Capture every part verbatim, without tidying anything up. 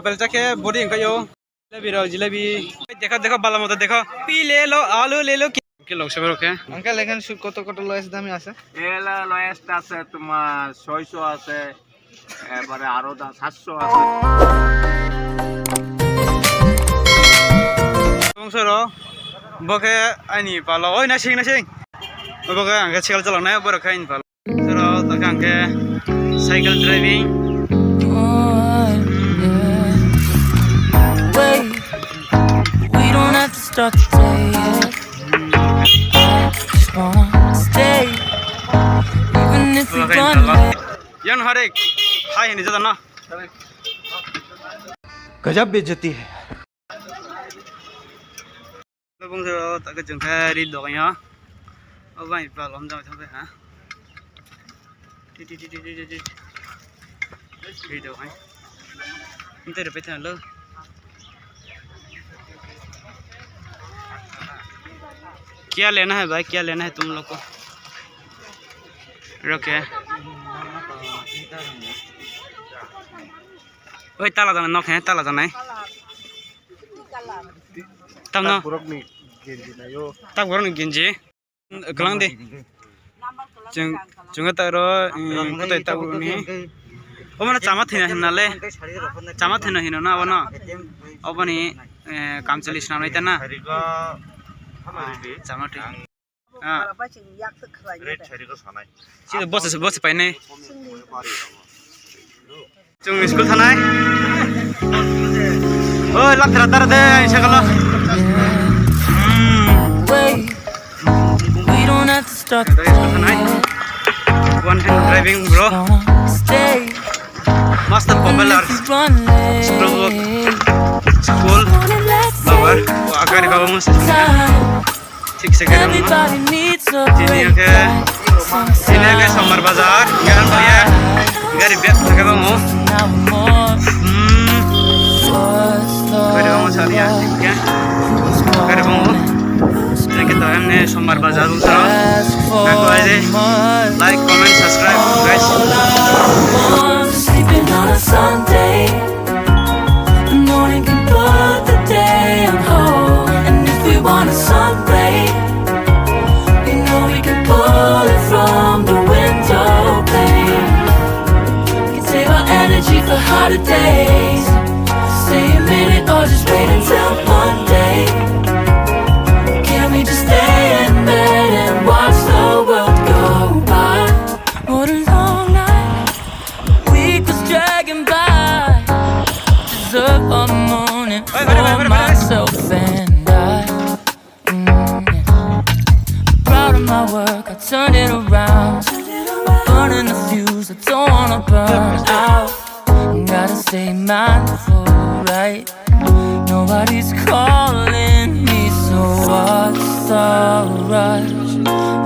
Apple chá khe body ongkha yo. Jalebi rao, jalebi. Dekho, dekho, bala moto dekho. Pi le lo, alu le lo, ki-, ki log se bro khe. Uncle, এখানে সু-, কত, কত lowest দামে আছে? এলা lowest আছে তোমার ছয়শো আছে, এবারে আরো দাম সাতশো আছে। Bongso ro, bo khe aini pal wo, oi, naising, naising. Bo khe ang khe cycle chalangnai, bo rao khe aini pal wo. Soro ta khe ang khe cycle driving. Wait, we don't have to start the day yet. I just wanna stay, even if we run late. Yan Harik, hai hini jada na. गजब बेइज्जती है। Hello, bongso, ta khe chung khe ri dogan yo. O bai pal lom jang thang ha. Ti, ti, ti. Ri dogan. Nte re pe than lo. क्या लेना है भाई, क्या लेना है तुम लोग को? Rokhe. Oi, tala janai, nok he, tala janai. Tamno. Borok ni genji nai o. Tak borok ni genji. Kelang di. Chung, chung ta ro, mm, kotai tak borok ni. Omo no chama thina hina le. Chama thina hino na obo no. Obo ni, eh, kamchali snam nai ta na. Chama thina. Ah. Red sari ko sanai. Sini bose, bose painai. Chung school thanai. Oi, lathra tar de, ang sakalo. Hmm. Wait, we don't have to start the day. One hand driving, bro. Stay. Master Popular. School. School. Baba, o agari baba mo se. Thik se khe tong no. Tini yo khe, tini yo khe Sombar Bazar, gari bai ye, gari bag thang khe bamo. Hmm. Gari bamo sari ya, thik khe. Gari bamo. Tini khe to emne Sombar Bazar bung saro. Ako aje, like, comment, subscribe, guys. Sleeping on a Sunday. The morning can put the day on hold. And if we want a sunray, we know we can pull it from the window pane. We can save our energy for hotter days. Stay a minute or just wait until Monday. Can we just stay in bed and watch the world go by? What a long night. The week was dragging by. Deserve a morning for myself and I. Mm, yeah. I'm proud of my work, I turned it around. Burning the fuse, I don't wanna burn out. Gotta stay mindful, right? Nobody's calling me, so what's the rush?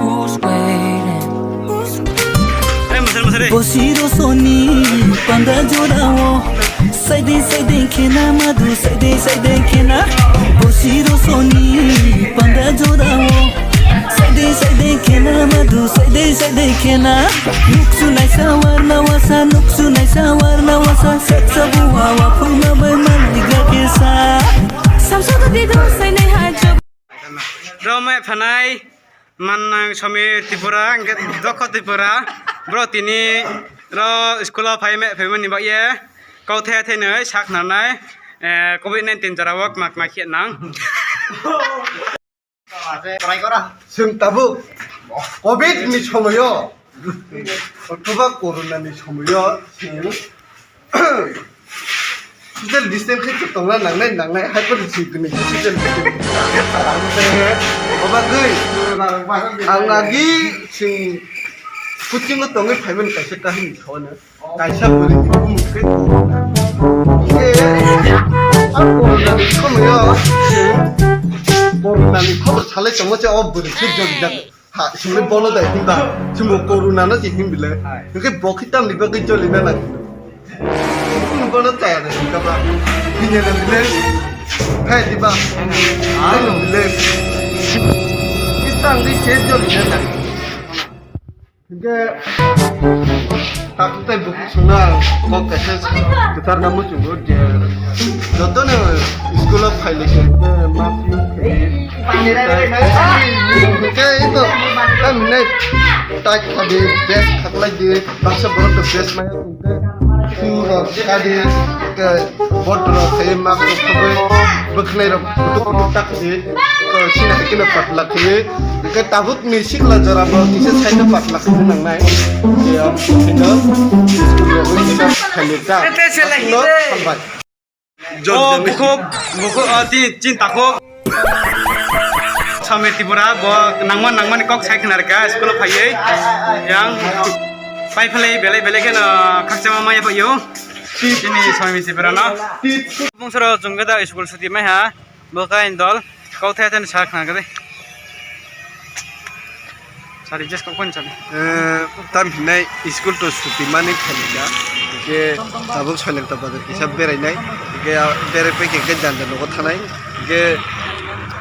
Who's waiting? Who's Bosiro soni panda jora o, saidei saidei khena madu, saidei saidei khena. Bosiro soni panda jora o, saidei saidei khena madu, saidei saidei khena. Nuksu naisa warna wasa, nuksu naisa warna wasa, setsa buwa wa phungma bai manai gra kesa. Samsa ko dido sainai ha jo. Rao mai phanai. Mannang Somir Tripura, hingkhe Dokho Tripura. Bro tini ro school o phai me, phaimani bagye. Kau the the noi sakhnarnai, eh, covid nineteen jora o kma kma khe nang. Chwng tabuk covid ni somoio, othoba corona ni somoio chwng social distance khe tongna nangnai, nangnai, hai phano chwng kwnwi social distance. Obagwi ang agi chwng coaching o tongwi phaimani kaisa kahini saono. Kaisa bwrwi ni bumung khe corona. Khe a corona ni somoio chwng corona ni khobor salai tongma se o bwrwi khe jori jak. Ha, chwngno bono dai himba, chwngbo corona no se himbilai. Hingkhe bo khe tamni bagwi jolina nang. Chwng bono chaya da himkha ba. Bini no bilai. Hai diba. Ano bilai. Khe tangwi se jolina nang. Hingke, takhu tai buku songna, kok kaisa ketar namo chungo je, joto no school o phailai khe, hingke mask use khe di. Hingke ito, tam ne, tai kha di, best khaklai di, baksa borok to best maya hingke, su rok kha di, hingke, bot rok khe mask rok khogoi, bwkhnai rok kutuk kutuk tak di, ko sina hingke no patla khe. Hingke tabuk ni sikla jora bo kisa side o patla khe nangnai. Khe ang sino school rok kisa khailai ta. Ete se lai no hide. Hambai. O, bukhuk, bukhuk, o, ti, chin takhuk. Somi Tripura, bo nangma, nangmani kok sai khna rika, school o phaiwi. Yang, pai phalai, belai, belai kheno khakchangma maya phaiyo. Chini Somi Tripura no. Bungsoro chungkhe da school suti mai ha. Bo kain dol, kau the the ni sa khna khe de. Sari, just kau kon sari. Eh, tam hinai school to suti mani khailai da. Hingke tabuk Soilengta bazar kisa berai nai. Hingke, ah, berai pai khe, hingke janja nogo thanai. Hingke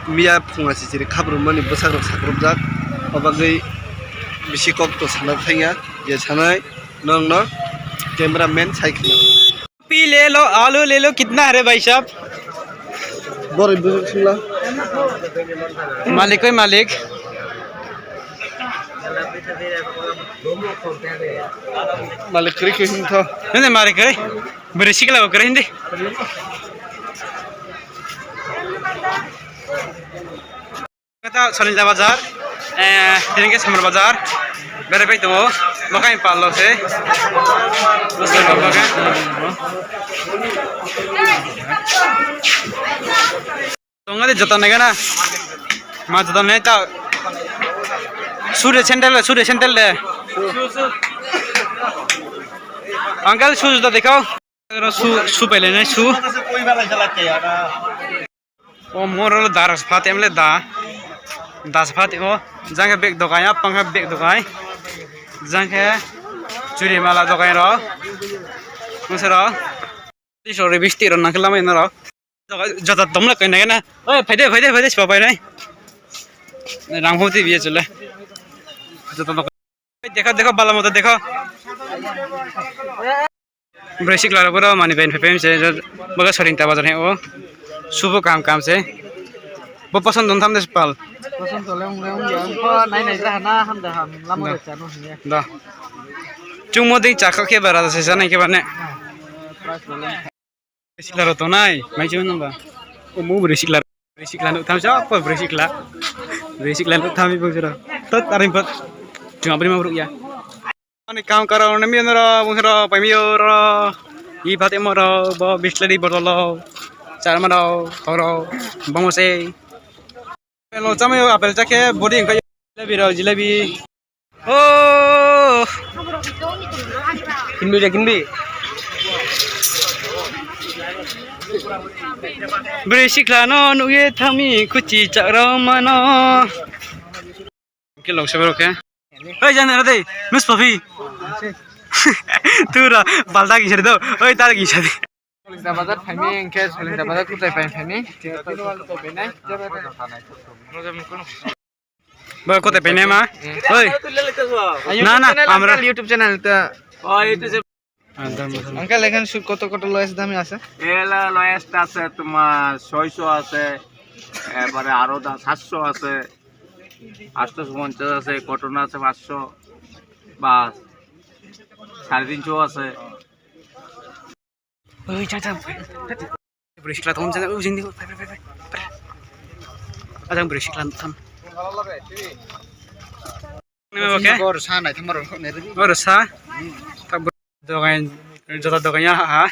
miya phunga sichiri khabrumani bwsak rok sakrup jak. Obagwi bisi kok to sana thangya. Je sanai, nong no cameraman sai khna. गोभी ले लो, आलू ले लो, कितना है रे भाई साहब? Borok bwswk singla. मालिक, ओए मालिक. Malik kwrwi khe hwn tho. Hindi malik kwrwi. Bwrwi sikla bo kwrwi hindi. Kata Solinta bazar, eh, tini khe Samar bazar, berai pai tongo, bo kain pal rok se. Tongo de jota nai gana, ma jota nai ta. Shoe de sandal de, shoe de sandal de. Uncle, shoe jota dekhao. Shoe, shoe pailai nai, shoe. O moro lo das phat emle da. Das phat o. Jang khe bag dokai, apang khe bag dokai. Jang khe churi mala dokai ro. Mungsa ro. Tisok ri bisti ro nangkhe lama ino ro. Jota tomle koi nai na. Oi, phaide, phaide, phaide, sipa pai nai. Rang hoti biye chule. Jota dokai. Dekho, dekho, bala moto dekho. Broi sikla rok boro mani bai phai phai se, bo khe Solinta bazar hing o. Shoe bo kaham kaham se. Bo poson tong tham de pal. Poson tole ong le ong ya. Bo nai nai jaha na ham jaha lama roi chano hing ye. Da. Chungmo dei cha kha khe bara se sa nai khe ba ne. Broi sikla rok tongnai, mai se nang ba. Omo broi sikla. Broi sikla nuh tham sa, apa broi sikla. Broi sikla nuh tham ibo jora. Tot arim pot. Chuma bri ma bruk ya. Ani kam karo na mi ro, bung ro, pai mi ro. I phat emo ro, bo bislari bottle ro. Charma ro, thoro, bamo se. Apple chama yo, apple chakhe body engkha jilebi ro, jilebi. Oh. Kinbi de, kinbi. Broi sikla no nuh ye thang mi khuchi chakrao mano. Ke long se boro khe. Hei, jana ra dei, Miss Puppy. Tura, balda ki sari do. Oi, tar ki sari. Solinta bazar phaimi, hingkhe Solinta bazar kutai pai phaimi. Ba kutai painai ma? Oi. Na, na, amra YouTube channel ta. Uncle, ekhan su koto koto lowest dami ase? এলা lowest আছে তোমার ছয়শো আছে, এবারে আরো দাম সাতশো আছে, আটশো পঞ্চাশ আছে, কটন আছে পাঁচশো, বা সাড়ে তিনশো আছে। Oi, jang, jang. Broi sikla tong jang, ujing di, phai, phai, phai, phai. Ajang broi sikla tham. Nini bo khe? Bor sa nai tham bor nai. Bor sa. Dogan, jota dogan ya ha.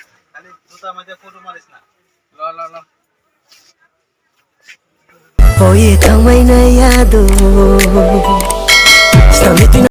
Lo, lo, lo. Oi, thangmai nai ya do. Sami